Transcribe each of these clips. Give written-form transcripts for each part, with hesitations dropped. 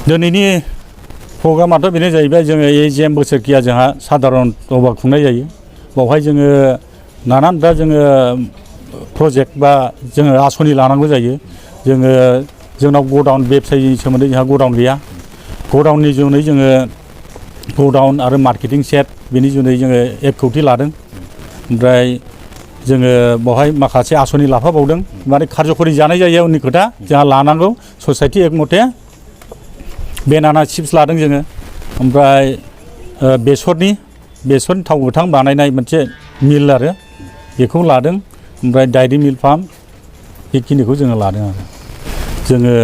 दिनैनि प्रग्रामाथ' बेनो जाहैबाय जोङो AGM बोसोरकिया जोंहा साधारन सभा खुंनाय जायो बावहाय जोङो नानानथा जोङो प्रजेक्ट बा जोङो आसनि लानांगौ जायो जोंनाव गडाउन बेबसायनि सोमोन्दै जोंहा गडाउन गैया गडाउननि जुनै जोङो गडाउन आरो मार्केटिं सेट बेनि जुनै जोङो 1 कौटि लादों ओमफ्राय जोङो बावहाय माखासे आसनि लाफाबावदों माने कार्यकरि जानाय जायो उननि खोथा जोंहा लानांगौ ससाइटि एक मथे बेनाना चिप्स लादों जोङो ओमफ्राय बेसरनि थाव गोथां बानायनाय मोनसे मिल आरो बेखौ लादों ओमफ्राय डायरी मिल्क फार्म बेखिनिखौ जोङो लादों आरो जोङो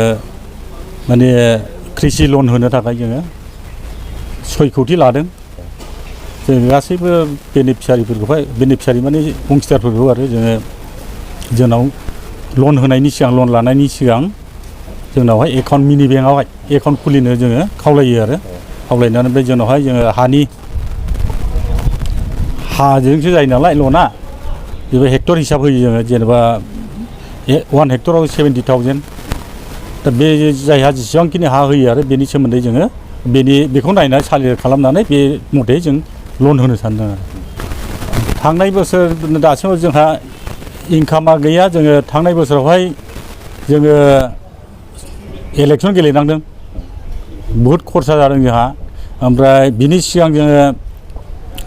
माने कृषि लन होनो थाखाय जोङो 6 कौटि लादों जों गासैबो बेनिफिसारि माने अंशदारफोरखौ आरो जोंनाव लन होनायनि सिगां लन लानायनि सिगां जोंनावहाय एकाउन्ट मिनि बेंकआवहाय एकाउन्ट खुलिनो जोङो खावलायो आरो खावलायनानै ओमफ्राय जोंनावहाय जोङो हाजोंसो जायो नालाय लना बेबो हेक्टर हिसाब होयो जोङो जेनेबा 1 हेक्टराव 70,000 दा बे जायहा जेसेबांखिनि हा होयो आरो बेनि सोमोन्दै जोङो बेखौ नायनानै सालिर खालामनानै बे मथे जों लन होनो सानदों आरो थांनाय बोसोर दासिमाव जोंहा इनकामा गैया जोङो थांनाय बोसोरावहाय जोङो इलेक्सन गेलेनांदों बहुद खरसा जादों जोंहा ओमफ्राय बिनि सिगां जोङो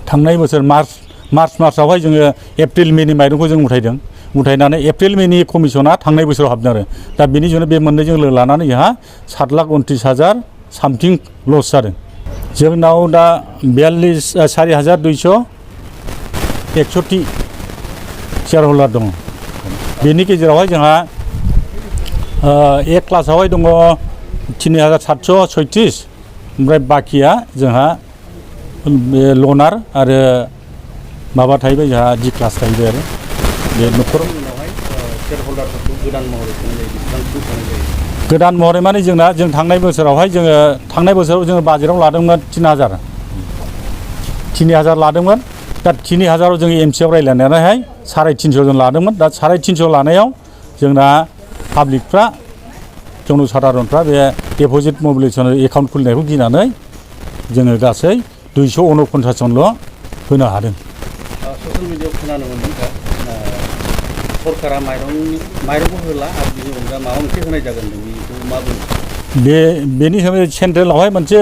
थांनाय बोसोर मार्चआवहाय जोङो एप्रिल मेनि माइरंखौ जों उथायनानै एप्रिल मेनि कमिसना थांनाय बोसोराव हाबदों आरो दा बिनि जुनै बे मोननैजों लोगो लानानै जोंहा 7,29,000 सामथिं लस जादों जोंनाव दा 4,261 शेयार हल्डार दङ बेनि गेजेरावहाय जोंहा A क्लासावहाय दङ 3,736 ओमफ्राय बाखिया जोंहा लनार आरो माबा थाहैबाय जोंहा D क्लास थाहैबाय आरो बे न'खराव गोदान महरै माने जों थांनाय बोसोराव जोङो बाजेटआव लादोंमोन 3,000 लादोंमोन दा 3,000आव जोङो MCआव रायज्लायनानैहाय 350 जों लादोंमोन दा 350 लानायाव जोंना पाब्लिकफ्रा जनसाधारनफ्रा बे डिप'जिट मबिलाइजेसन एकाउन्ट खुलिनायखौ गिनानै जोङो गासै 249 जनल' होनो हादों ससियेल मिडियायाव खोनानो मोनदों सरकारा माइरंखौ होला आरो बिनि अनगा माबा मोनसे होनाय जागोन बेखौ मा बुङो बेनि सोमोन्दै सेन्ट्रेलावहाय मोनसे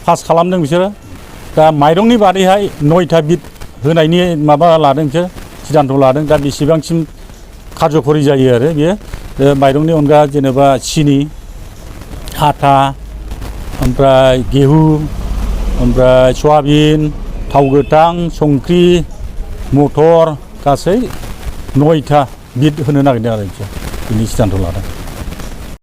पास खालामदों बिसोरो दा माइरंनि बादैहाय 9था बिद होनायनि माबा लादों बिसोर सिद्धान्त लादों दा बेसेबांसिम कार्यकरि जायो आरो बेयो माइरंनि अनगा जेनेबा सिनि आटा ओमफ्राय गेहु ओमफ्राय सयाबिन थाव गोथां संख्रि मटर गासै 9था बिद होनो नागिरदों आरो बिनि सिद्धान्त लादों